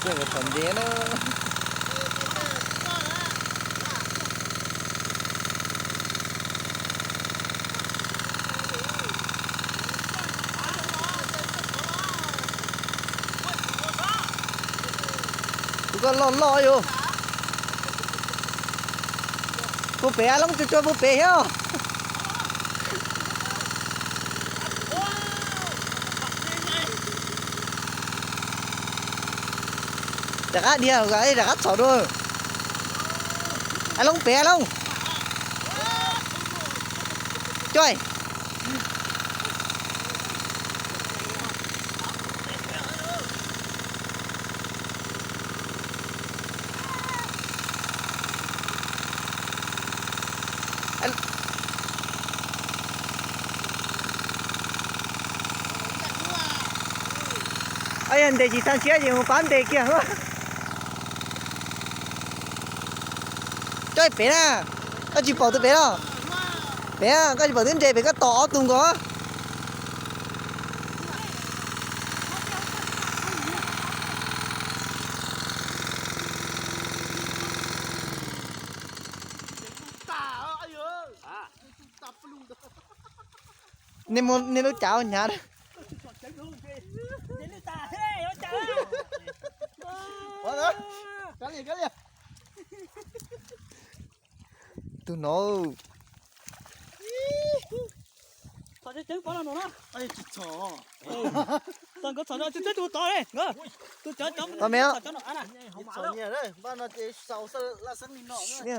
Txog ntses na. Tus ko loj loj yus. Puag pem, Ab Loob, tsuag tsuag puag pem thiab. Rov qab dhia, rov qab txhom dua. Ab Loob pem, Ab Loob. Coj. Yog ntes tsis tag siab ces mus pab ntes kiag. Coj pem na, koj tsis pom tus pem los? Pem, koj tsis pom twb nres pem koj tom ob tug nkaus. Nej lub cav ua hnyav. Tus no. Tau me.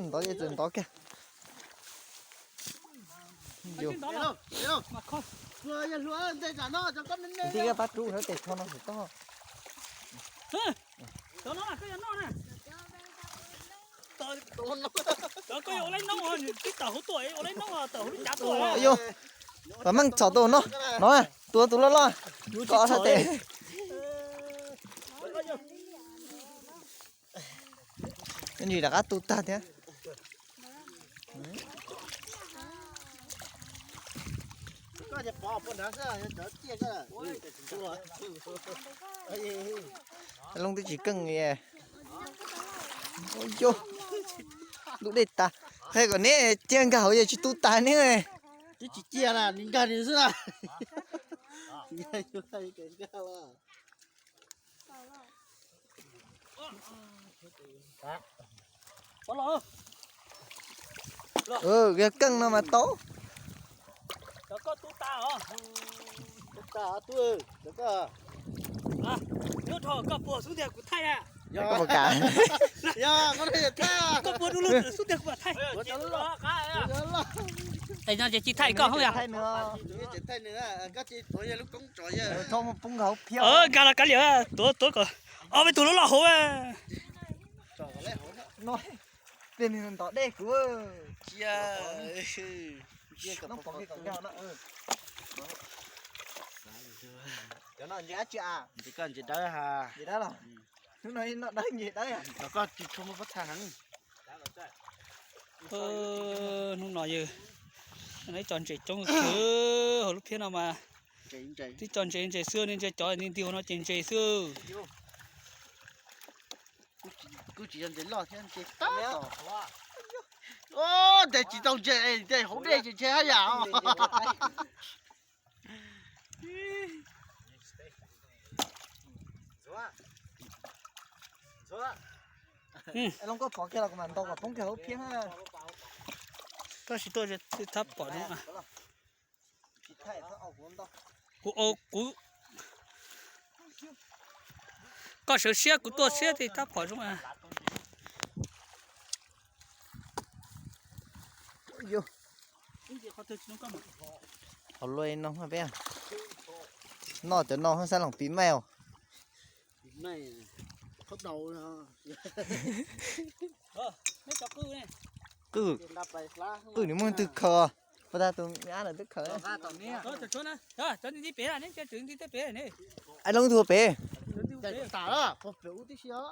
Ntov ces txawm ntov kiag. Tib pab rub tes tsho no xwb toj. Yog, pab meej txhom tus no, no, tua tus loj loj, koj sab tes. Ntsis rov qab tu tag thiab. Loob twb tsis keej li. Yus, lub dej tas. Qhia kom neb cia nkag hauv yog tsis tu tas neb. Twb tsis cia na, nkag li xwb na. Yog keej no mas tau. Koj puas kam? Tsis thaij koj. Txhob mus poob hauv phiab. Nkag los kav liam, tuav tuav kom ob peb tug loj loj hauv. Pliag nws ntov dej kuv. Cov no ntses dab tsi a? Ntses dawb. Hnub no noj dawb ntses dawb. Koj tsis tshua muaj pob txha heev. Hnub no yog ib co ntses coob kawg hauv lub phiab no mas. Tib co ntses ntses xwb, nej ntsia cov nti nti hauv no ces ntses xwb. Kuj tsis yog ntses loj thiab, ntses tab tom. Ntes tsis tau ntses, ntes hauv dej ces ntshe haj yam. Loob, koj pov kiag los kuv mam ntaus kom poob kiag hauv phiab na. Koj tsis tuaj thab pom zoo. Kuv, kuv, koj sawv siab kuv tuaj siab thiaj thab pom zoo. Qhov lua no peb noj cov no xab loos pis maij os. Qwj, qwj nws muaj twg khaws, puas tas tus me ab no twb khaws. Ab Loob twb ua pem. Pem ub tib si os.